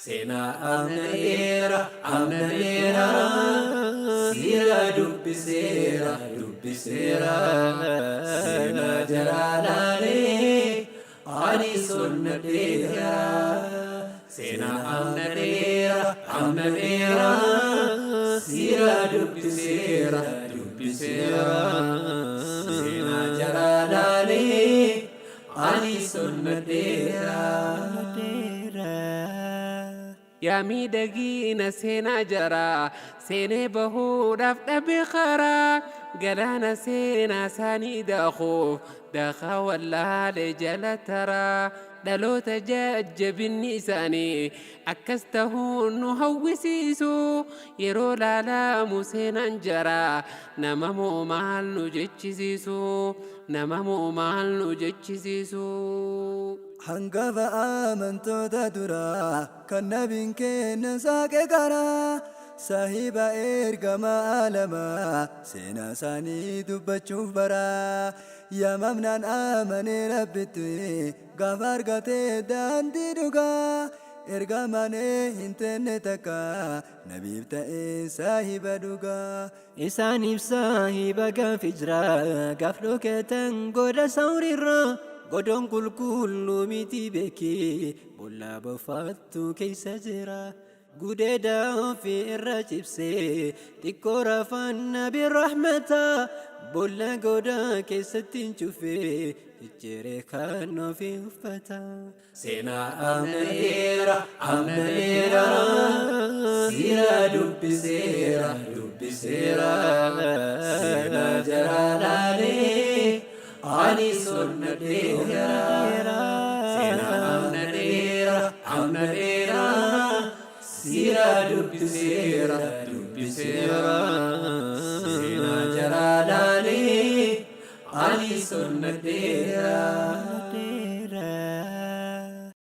Seenaa amna dheera, amna dheera, siira dubbiseera, dubbiseera. Seenaa jaraa laalee ani sonnadheera. Seenaa amna dheera, amna dheera, siira dubbiseera, dubbiseera. Seenaa jaraa laalee ani sonnadheera. Yaa miidhagiina seenaa jaraa, seenee bahuudhaaf dhabe karaa. Galaana seenaa isaanii daakuuf daakaa wallaale jala taraa. Dhaloota jajjabinni isaanii akkas tahuun nu hawwisiisu. Yeroo laalamu seenaan jaraa nama moo maal nu jechisiisu, nama moo maal nu jechisiisu. Hangafa amantoota duraa kan nabiin kenna saaqe karaa, saahiba ergama alamaa, seenaa isaanii dubbachuuf baraa. Yaamamnaan amanee Rabbitti gaafa argate daandii dhugaa, ergamanee hin teenne takka nabiif ta'e saahiba dhugaa. Isaaniif saahiba gaaf hijraa, gaaf dhokatan goda sawrirraa. Godoon qulqulluu miti beekii, bollaa bofaattu keessa jira. Gudeeda ofii irra cibsee xiqqoo rafaan nabi rahmata, bolla godaa keessatti hin cufee cicciree kan ofii uffata. Seenaa amna dheera, amna dheera, siira dubbiseera, dubbiseera. Seenaa jaraa laalee ani sonnadheera. Seenaa amna dheera, amna dheera, siira dubbiseera, dubbiseera. Seenaa jaraa laalee ani sonnadheera.